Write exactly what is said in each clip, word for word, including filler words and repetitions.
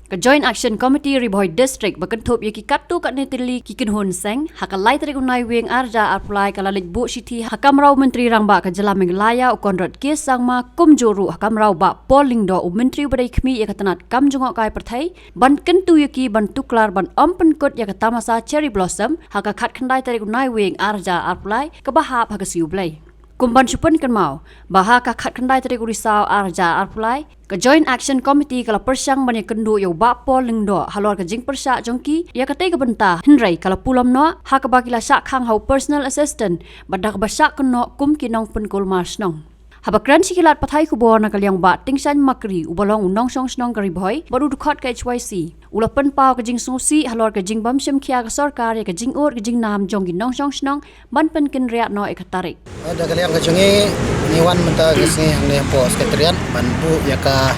Ka Joint Action Committee Ri Bhoi District ba kynthup ïa ki katto katne tylli ki kynhun seng, ha ka lai tarik u Naiwieng ar hajar arphew lai ka la leit buh shithi ha kamra u Myntri Rangbah ka jylla Meghalaya u Conrad K Sangma, kumjuh ruh ha kamra u Bah Paul Lyngdoh u Myntri uba dei khmih ïa ka tnat kam jngohkai pyrthei, ban kyntu ïa ki ban tuklar ban ym pynkut ïa ka tamasa Cherry Blossom ha ka khatkhyndai tarik u Naiwieng ar hajar arphew lai kaba hap ha ka sngi U Blei. Kum ban shu pynkynmaw ba ha ka khatkhyndai tarik u Risaw ar hajar arphew lai, ka Joint Action Committee ka la pyrshang ban ïakynduh ïa u Bah Paul Lyngdoh halor ka jingpyrshah jong ki ïa katei ka bynta, hynrei ka la pulom noh, ha kaba ki la shah khang ha u personal assistant bad da kaba shah kynnoh kum ki nongpynkulmar shnong. Haba kren sha ki lad pathai khubor na ka liang u Bah Tyngshaiñ Makri uba long u nongshong shnong ka Ri Bhoi bad u dkhot ka H Y C, u la pynpaw ka jingsngewsih halor ka jingbym shim khia ka sorkar ïa ka jingud ka jingnam jong ki nongshong shnong ban pynkynriah noh ïa ka tarik. Da ka liang ka jong ngi, ngi wan mynta ka sngi hangne hapoh Secretariat ban buh ïa ka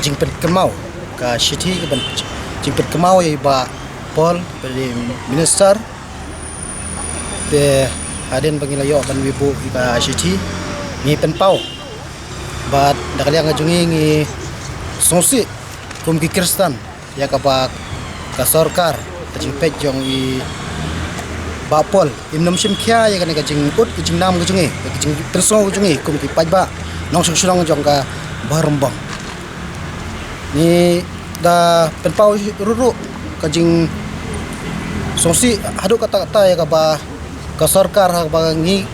jingpynkynmaw, ka shithi ka ban jingpynkynmaw ïa i Bah Paul, ba dei Minister. Te hadien ba ngi la ïoh ban ïa buh ïa ka shithi, ngi pynpaw. Bad da ka liang ka jong ngi, ngi sngewsih kum ki Khristan ïa kaba ka sorkar, ka jingpeit jong i Bah Paul, im nym shim khia ïa kane ka jingud ka jingnam ka jong ngi, ka jingpynsngew ka jong ngi kum ki paidbah nongshong shnong jong ka Bhoirymbong. Ngi da pynpaw ruh ruh ka jingsngewsih haduh katta katta ïa kaba ka sorkar, ha kaba ngi,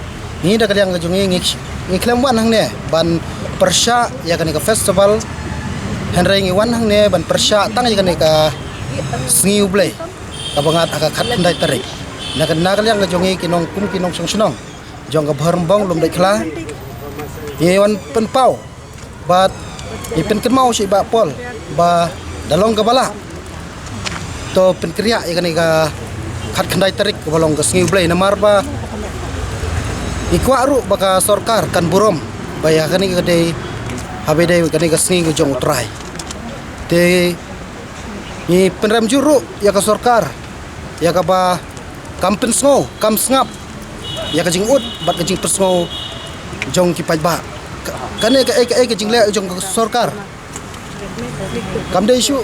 ngi da ka liang ka jong ngi, ngi, ngi khlem wan hangne ban pyrshah ïa kane ka festival, hynrei ngi wan hangne ban pyrshah tang ïa kane ka sngi U Blei kaba ngat ha ka khatkhyndai tarik. Na ka, na ka liang ka jong ngi ki nong, kum ki nongshong shnong jong ka Bhoirymbong Lumdaitkhla, ngi wan pynpaw bad ngi pynkynmaw sha i Bah Paul ba da long kaba lah, to pynkynriah ïa kane ka khatkhyndai tarik kaba long ka sngi U Blei, namar ba ngi kwah ruh ba ka sorkar kan burom ba ïa kane ka dei, haba dei kane ka sngi ka jong U Trai. Te ngi pynrem jur ruh ïa ka sorkar ïa kaba kam pynsngew, kam sngap ïa ka jingud bad ka jingpynsngew jong ki paidbah. Ka, kane kaei kaei ka jingleh jong ka sorkar, kam dei shuh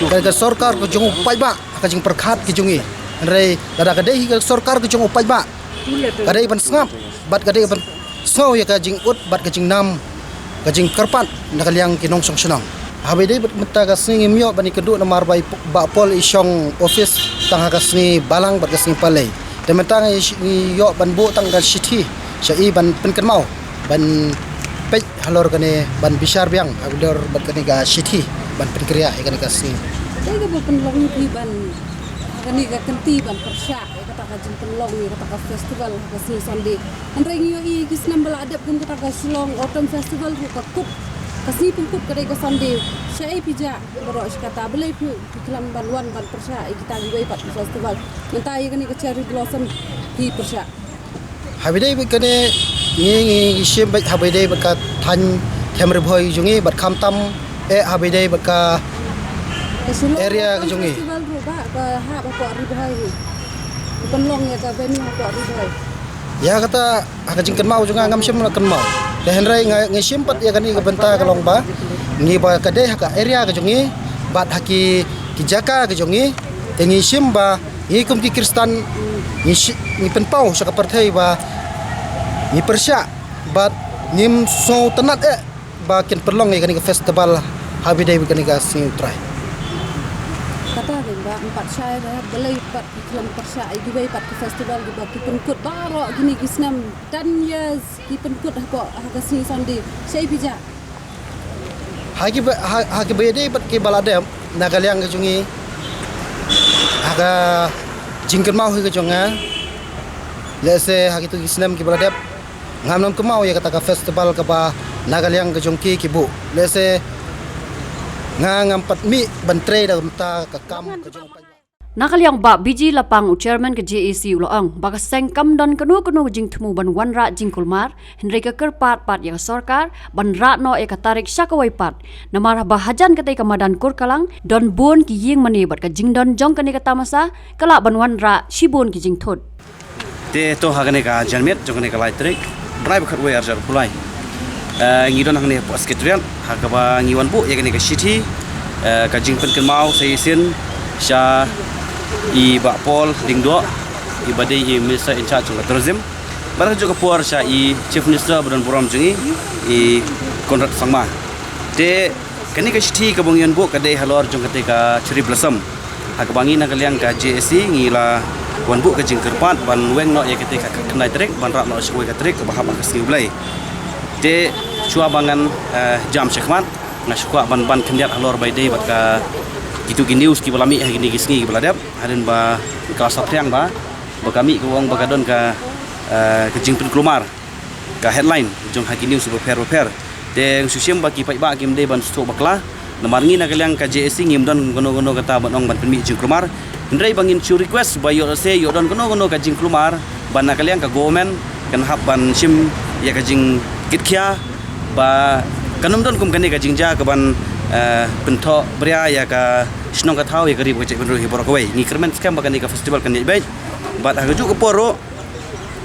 ka, ka sorkar ka jong u paidbah, ka jingpyrkhat ka jong ngi. Hynrei lada ka dei ka sorkar ka jong u paidbah, ka dei ban sngap bad ka dei ban sngew ïa ka jingud bad ka jingnam, ka jingkyrpad na ka liang ki nongshong shnong. Haba dei bad mynta ka sngi ngim ïoh ban ïakynduh namar ba i Bah Paul i shong office tang ha ka sngi Balang bad ka sngi Palei. Te mynta ngi, ngi ïoh ban buh tang ka shithi sha i ban pynkynmaw, ban peit halor kane, ban bishar biang halor bad kane ka shithi ban pynkynriah ïa kane ka sngi. Te ka ba pynlong phi ban, kane ka kynti ban pyrshah ïa kata ka jingpynlong ïa kata ka festival ha ka sngi Sunday. Hynrei ngi ïohi ki snem ba la dep kum kata ka Shillong Autumn Festival ruh ka kut, ka sngi pynkut ka dei ka Sunday. Shaei phi jah baroh shi katta, balei phi, phi khlem ban wan ban pyrshah ïa kita kiwei pat ki festival? Mynta ïa kane ka Cherry Blossom phi pyrshah. Haba dei bad kane, ngi, ngi, ngi shim bad haba dei bad ka thaiñ Them Ri Bhoi jong ngi bad khamtam eh haba dei bad ka area ka jong ngi. Festival ruh ba, ba ha, ba hapoh Ri Bhoi ruh. Pynlong ïa ka venue hapoh Ri Bhoi. Ïa kata, ha ka jingkynmaw jong nga ngam shym la kynmaw. Te hynrei nga, ngi shim pat ïa kane ka bynta ka long ba ngi ba ka dei ha ka area ka jong ngi bad ha ki, ki jaka ka jong ngi. Te ngi shim ba ngi kum ki Khristan ngi shi-, ngi pynpaw sha ka pyrthei ba ngi pyrshah bad ngim sngewtynnat eh ba kin pynlong ïa kane ka festival haba dei bad kane ka sngi U Trai. Kata ka ba em pat shai re, balei pat ki khlem pyrshah ïa kiwei pat ki festival kiba ki pynkut baroh kine ki snem, ten years ki pynkut hapoh ha ka sngi Sunday. Shaei phi jah? Ha kiba, ha, ha kiba dei bad kiba la dep na ka liang ka jong ngi, ha ka jingkynmaw hi ka jong nga, lehse ha kito ki snem kiba la dep ngam nang kynmaw ïa kata ka festival kaba na ka liang ka jong ki ki buh. Lehse nga ngam pat mih ban trei da mynta ka kam ka jong. Na ka liang u Bah B G Lapang, u Chairman ka J A C, u la ong ba ka seng kam don kano kano ka jingthmu ban wanrah jingkulmar, hynrei ka kyrpad pat ïa ka sorkar ban rah noh ïa ka tarik sha kawei pat. Namar ba hajan katei ka madan Kurkalang don bun ki ïing mane bad ka jingdon jong kane ka tamasa ka lah ban wanrah shibun ki jingthut. Te to ha kane ka janmiet jong kane ka lai tarik Bnai ba khatwei arhajar arphew lai, eh, ngi don hangne hapoh Secretariat ha kaba ngi wan buh ïa kane ka shithi Eh, ka jingpynkynmaw sa shisien sha i Bah Paul Lyngdoh, i ba dei i Minister in charge jong ka Tourism. Bad ha kajuh ka por sha i Chief Minister ba don burom jong ngi, i Conrad Sangma. Te kane ka shithi kaba ngi wan buh ka dei halor jong kata ka Cherry Blossom. Ha kaba ngi na ka liang ka J A C ngi la wan buh ka jingkyrpad ban weng noh ïa kata ka khatkhyndai tarik, ban rah noh sha kawei ka tarik kaba hap ha ka sngi U Blei. Te shuwa ba ngan, eh, jam shakhmat, nga shu kwah ban ban khyndiat halor ba ïadei bad ka, kitu ki news kiba la mih ha kine ki sngi kiba la dep, hadien ba ka la saphriang ba, ba ka mih ka ong ba ka don ka, eh, ka jingpynkulmar ka headline jong ha ki news bapher bapher. Te nga shu shem ba ki paidbah kim dei ban sngewthuh bakla. Namar ngi na ka liang ka J A C ngim don kano kano kata ban ong ban pynmih jingkulmar. Hynrei ba ngin shu request ba ïoh lehse ïoh don kano kano ka jingkulmar, ba na ka liang ka government kan hap ban shim ïa ka jingkitkhia, ba kan ym don kum kane ka jingjia ka ban, eh, pynthoh bria ïa ka shnong ka thaw, ïa ka ri bad ka jaitbynriew hi baroh kawei. Ngi kyrmen skhem ba kane ka festival kan ïaid beit. Bad ha kajuh ka por ruh,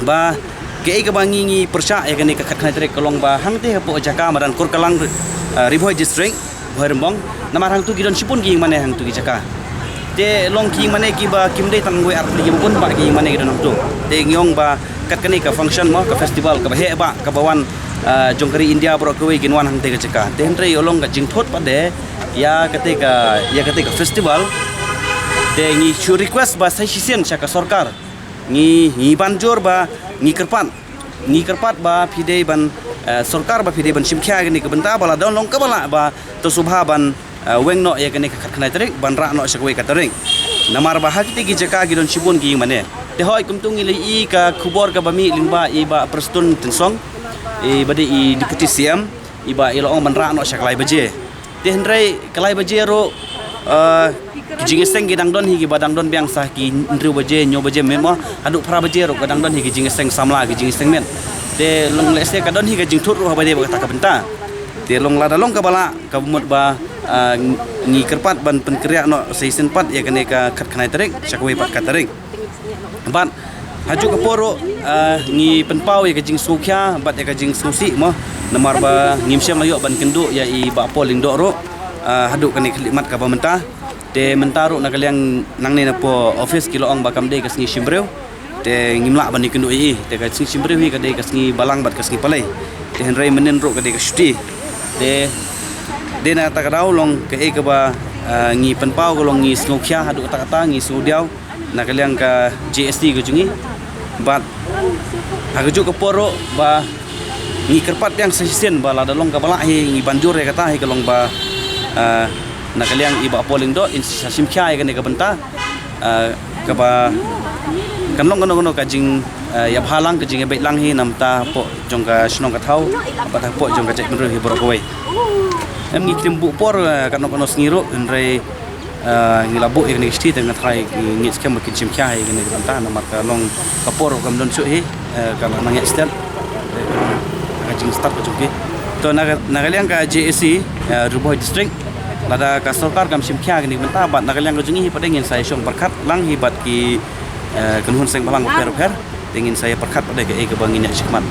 ba kaei kaba ngi, ngi pyrshah ïa kane ka khatkhyndai tarik ka long ba hangtei hapoh jaka madan Kurkalang, eh, Ri Bhoi District, Bhoirymbong. Namar hangtu ki don shibun ki ïingmane hangtu ki jaka. Te long ki ïingmane kiba kim dei tang wei ar tylli kiba bun, ba ki ïingmane ki don hangtu. Te ngi ong ba kat kane ka function mo, ka festival kaba heh ba kaba wan, eh, jong ka ri India baroh kawei kin wan hangtei ka jaka. Te hynrei ïoh long ka jingthut pat de ïa kata ka, ïa kata ka festival. Te ngi shu request ba sa shisien sha ka sorkar. Ngi, ngi ban jur ba, ngi kyrpad, ngi kyrpad ba phi dei ban, eh, sorkar ba phi dei ban shim khia kane ka bynta ba la don long kaba lah ba to sngewbha ban, eh, weng noh ïa kane ka khatkhyndai tarik, ban rah noh sha kawei ka tarik. Namar ba ha kiti ki jaka ki don shibun ki ïingmane. Te hoi kumtu ngi la ïohi ka khubor kaba mih lyngba i Bah Prestone Tynsong, i ba dei i Deputy C M, i ba i la ong ban rah noh sha ka lai baje. Te hynrei ka lai baje ruh, eh, ki jingïaseng ki dang don hi kiba dang don biang sa ki hynriew baje, hynñiew baje mynmiet mo, haduh phra baje ruh ka dang don hi ki jingïaseng samla, ki jingïaseng miet. Te long lehse ka don hi ka jingthut ruh haba dei bad kata ka bynta. Te long lada long kaba lah, kaba mut ba, eh, ngi kyrpad ban pynkynriah noh sa shisien pat ïa kane ka khatkhyndai tarik sha kawei pat ka tarik. Bad ha kajuh ka por ruh, ah, ngi pynpaw ïa ka jingsngewkhia bad ïa ka jingsngewsih mo, namar ba ngim shym la ïoh ban kynduh ïa i Bah Paul Lyngdoh ruh, ah, haduh kane ka khyllipmat kaba mynta. Te mynta ruh na ka liang nangne na post office ki la ong ba kam dei ka sngi shim briew. Te ngim lah ban ïakynduh ïa i. Te ka sngi shim briew hi ka dei ka sngi Balang bad ka sngi Palei. Te hynrei mynhynnin ruh ka dei ka shuti. Te dei na kata ka daw long kaei kaba, ah, ngi pynpaw ka long ngi sngewkhia haduh katta katta, ngi sngewdiaw na ka liang ka G S T ka jong ngi. Bad ha kajuh ka por ruh ba ngi kyrpad biang sa shisien ba lada long kaba lah hi ngi ban jur ïa kata hi ka long ba, ah, na ka liang i Bah Paul Lyngdoh in sa shim khia ïa kane ka bynta, ah, kaba kan long kano kano ka jing, ah, ïabha lang, ka jingïabeit lang hi na ka bynta hapoh jong ka shnong ka thaw bad hapoh jong ka jaitbynriew hi baroh kawei. Em ngi khlem buh por, ah, kano kano sngi ruh, hynrei ah, ngi la buh ïa kane ka shithi te nga tharai ngi ngeit skhem ba kin shim khia ïa kane ka bynta namar ka long ka por kam don shuh hi, eh, ka la nang ïaid stet, eh, ka jingstad ka jong ki. To na ka, na ka liang ka G S C, eh, Ri Bhoi District, lada ka sorkar kam shim khia ïa kane ka bynta bad na ka liang ka jong ngi hi pat ngin sa ïa shong pyrkhat lang hi bad ki, eh, kynhun seng bhalang bapher bapher. Te ngin sa ïa pyrkhat pat kaei kaba ngin ïa shikmat.